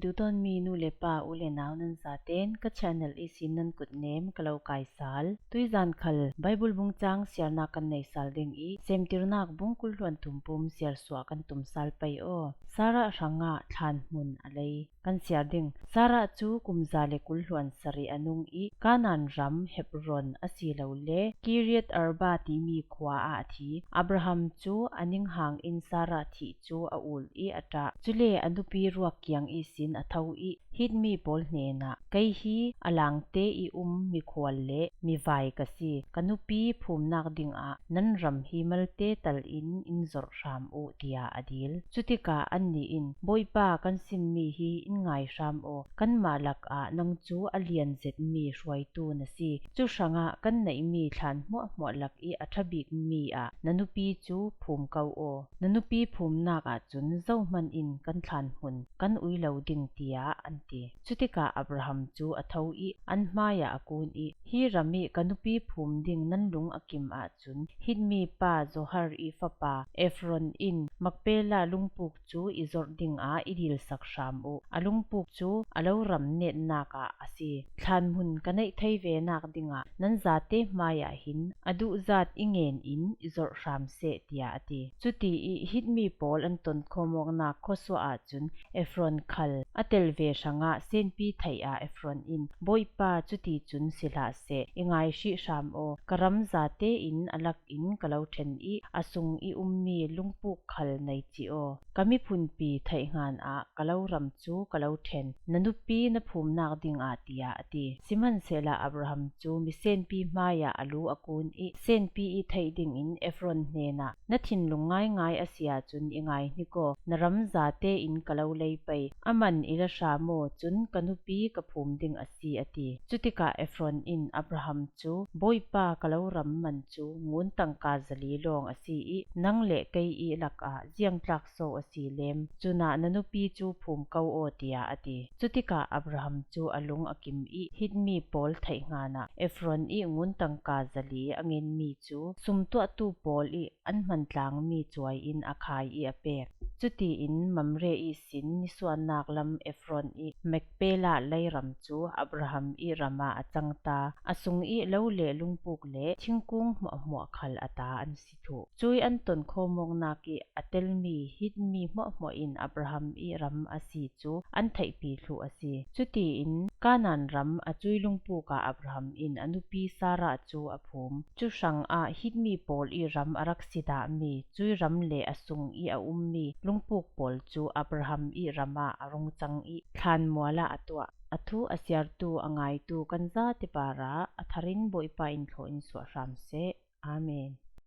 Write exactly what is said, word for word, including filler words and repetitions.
Duhdawnmi nu le pa, u le nau nan zaten ka channel ihsin nan kutnem ka lo kaisal. Tuizan khal Bible bung chang siarna kan neisal ding i, Semtirnak bung kul hluan thum pum siarsuah kan tumsal pei aw. Sarah hrangah thlanhmun a lei kan siar ding. Sarah cu kum za le kul hluan sarih a nung i, Kanaan ram Hebron a si lo le Kiriat Arba timi khua ah a thi. Abraham cu a ninghang in Sarah thih cu a ul i a ṭah. Cule a nupi ruak kiang ihsin a tho i, Hit mi pawl hnenah, Kei hi a langte i um mikhual le mivai ka si. Ka nupi phumnak dingah nan ram hi malte tal in in zorh hram uh, tiah a dil. Cutikah annih in, Bawipa, kan simmi hi in ngai hram aw. Kanmah lakah nang cu a lian zetmi hruaitu na si. Cu hrangah kan neihmi thlan hmuahhmuah lak i a ṭha bikmi ah na nupi cu phum ko aw. Na nupi phumnak ahcun zohman in kan thlanhmun kan ui lo ding, tiah an ti. Cutikah Abraham cu a tho i an hmaiah a kun i, Hi ram i ka nupi phum ding nan lung a kim ahcun Hit mi pa Zohar i fapa Efron in Makpela lungpuk cu i zorh dingah i dilsak hram uh. A lungpuk cu a lo ram netnak ah a si. Thlanhmun ka neih thei venak dingah nan zate hmaiah hin a duhzat i ngen in i zorh hram seh, tiah a ti. Cuti i Hit mi pawl an ton khawm awknak khuasuah ahcun Efron khal a tel ve hrangah senpi theih ah Efron in, Bawipa, cuticun si hlah seh, i ngai hrih hram aw. Ka ram zate in a lak in ka lo ṭhen i a sung i ummi lungpuk khal nei cih aw. Ka miphunpi theih hngin ah ka lo ram cu ka lo ṭhen, na nupi na phumnak dingah, tiah a ti. Sihmanhsehlaw Abraham cu misenpi hmaiah a lu a kun i senpi i theih dingin Efron hnenah, Na thinlung ngaingai a si ahcun i ngai hnik aw, na ram zate in ka lo lei pei, a man i la hram aw, cun ka nupi ka phum ding a si, a ti. Cutikah Efron in Abraham cu, Bawipa, ka lo ram man cu ngun tangka zali lawng a si i nang le kei i lakah ziangtlak so a si lem, cunah na nupi cu phum ko aw, tiah a ti. Cutikah Abraham cu a lung a kim i Hit mi pawl theih hngin ah Efron i ngun tangka zali a ngenmi cu sumtuahtu pawl i an hmantlangmi cuai in a khai i a pek. Cutiin Mamre ihsin nisuahnak lam Efron i Makpela lei ram cu Abraham i ram ah a cang ta. A sung i lo le lungpuk le thingkung hmuahhmuah khal a ta an si thluh. Cui an ton khawm awknak i a telmi Hit mi hmuahhmuah in Abraham i ram a si cu an theihpi thluh a si. Cutiin Kanaan ram a cui lungpuk ah Abraham in a nupi Sarah cu a phum. Cu hrangah Hit mi pawl i ram a rak si dahmi cui ram le a sung i a ummi lungpuk pawl cu Abraham i ram ah a rung cang i thlanmual ah a tuah. A thu a siartu a ngaitu kan zate parah a thar in Bawipa in thlawh in suah hram seh. Amen.